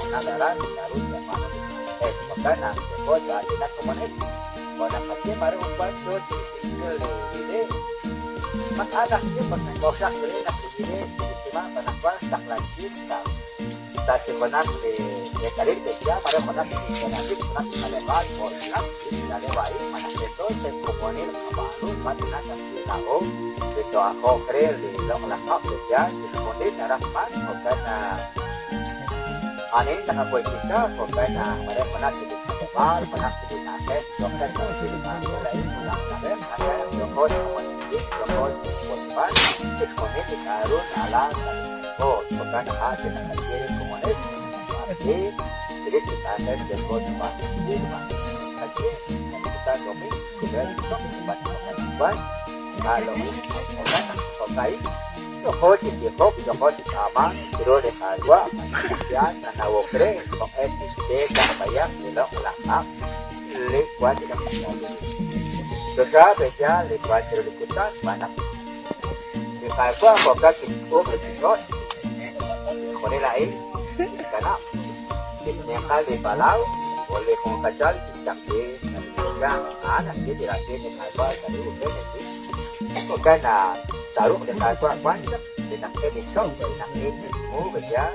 hoonal aran naru teeb'aanu li k'anjel. Jo'kan naq yooko chi aatinak komonil. Jo' naqaye maare jun wan yoo chi risinkil li video. Maak'a' naxye b'ar nank'oxla ajwi' naq li video ki'isiman anaqwan xtaqlankil sa' sa' chi junaq li eetalil ke'xya mare junaq li tenamit, junaq li k'aleb'aal k'oxlak chirix li na'leb' a'in malaj tento sa' komonil qab'aanu b'ar tana ka'ajwi' laa'o li to'ajoq re li loq'laj hab' ke'xya chixjunil naraj man jo'kan naq ani naqajueltika jo'kan naq mare junaq li k'aleb'aal, junaq li na'ajej yo'qeb' ka'ajwi' li k'anjel a'in junaq na'leb' naq yooko chi komonil yooko chi xwotzb'al chixjunil li k'a'ru na'ala sa' li qach'ool. Jo'kan naq a'an li naqaye re komonil naqab'aanu chirix li k'anjel yooko xb'aanunkil naqaye sa' li kutan domingo rub'el choq b'an jo'kan naq jo'ka'in yooko chi tijok yooko chi tz'aamank chiru li Qaawa' yaal nanawok re jo'q'e tixte chaq b'ayaq li loq'laj hab' li wan chaq sa' li choxa pe'yaal li wan chiru li kutan xb'aan naq li Qaawa' jo'kan kixk'uub' ruuchich'och' chixjunil a'in kixkanab' kixninqal li palaw ut li junqachal kixtaqsi sa' li choxa. A'an naxye li raatin li Qaawa' sa' li hu Génesis. Jo'kan naq sa' ruq' li Qaawa' wank chaq li naq'e li choq' li naq'e li mu pe'yaal.